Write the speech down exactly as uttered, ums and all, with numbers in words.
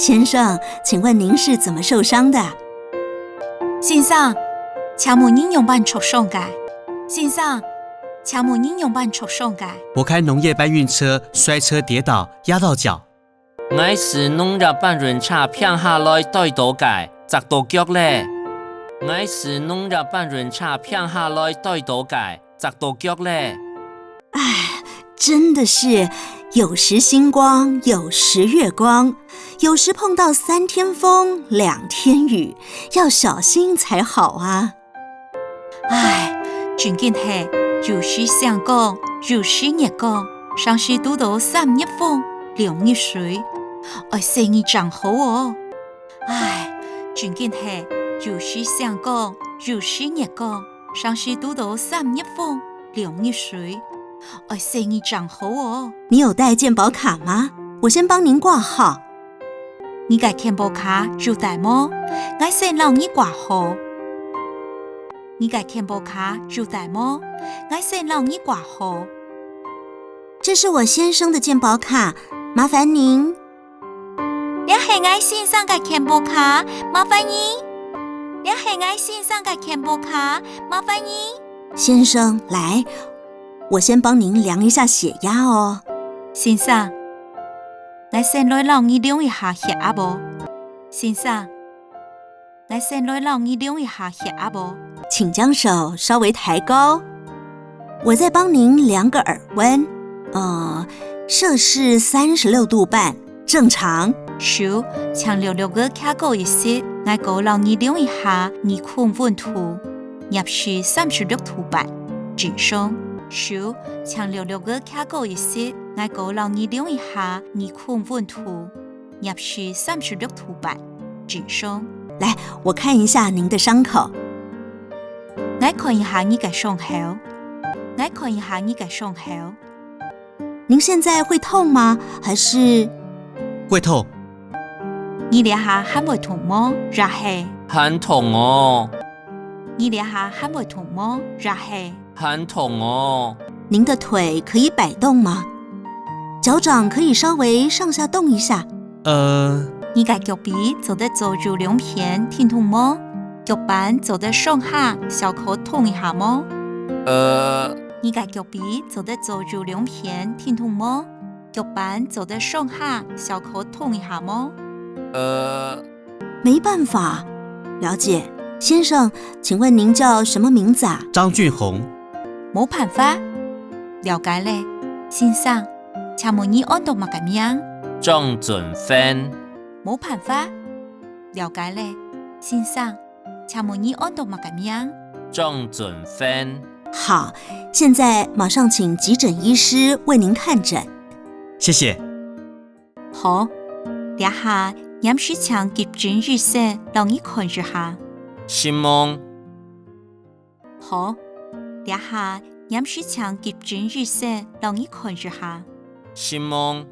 先生，请问您是怎么受伤的？先生，请问你仰般受伤个？先生，请问你仰般受伤个？我开农业搬运车，摔车跌倒，压到脚。 𠊎駛農業搬運車，拚下來跌倒个，矺到腳咧。𠊎駛農業搬運車，拚下來跌倒个，矺到腳咧。唉，真的是，有时星光，有时月光，有时碰到三天风，两天雨，要小心才好啊。 唉，真經係，有時星光，有時月光，成時堵到三日風，兩日水，愛細義正好哦。唉，真經係，有時星光，有時月光，成時堵到三日風，兩日水，愛細義正好哦。你有带健保卡吗？我先帮您挂号。你个健保卡有帶無？𠊎先摎你掛號。 你个健保卡有帶無？𠊎先摎你掛號。这是我先生的健保卡，麻烦您。這係𠊎先生个健保卡，麻煩你。這係𠊎先生个健保卡，麻煩你。先生，来，我先帮您量一下血压哦。先生，𠊎先來摎你量一下血壓哦。先生， 𠊎先來摎你量一下血壓哦。请将手稍微抬高，我再帮您量个耳温，呃，摄氏三十六度半，正常。手，請略略个擎高一息，𠊎過摎你量一下耳空溫度，攝氏三十六度半，正常。手，請略略个擎高一息，𠊎過摎你量一下耳空溫度， 攝氏三十六度半，正常。来，我看一下您的伤口。𠊎看一下你个傷口。𠊎看一下你个傷口。您现在会痛吗？还是？会痛。你這下還會痛無？也係？還痛哦。你這下還會痛無？也係？ 還痛哦。您的腿可以摆动吗？脚掌可以稍微上下动一下。呃，你个腳髀做得左右兩片停動無？腳板做得上下小可動一下無？呃，你个腳髀做得左右兩片停動無？腳板做得上下小可動一下無？呃， 没办法。了解。先生，请问您叫什么名字啊？张俊宏。無辦法。了解咧，先生，請問你安到麼个名？張俊宏。無辦法。了解咧，先生，請問你安到麼个名？張俊宏。好，现在马上请急诊医师为您看诊。谢谢。 好，這下黏時請急診醫生摎你看一下。承蒙。好，這下黏時請急診醫生摎你看一下。承蒙。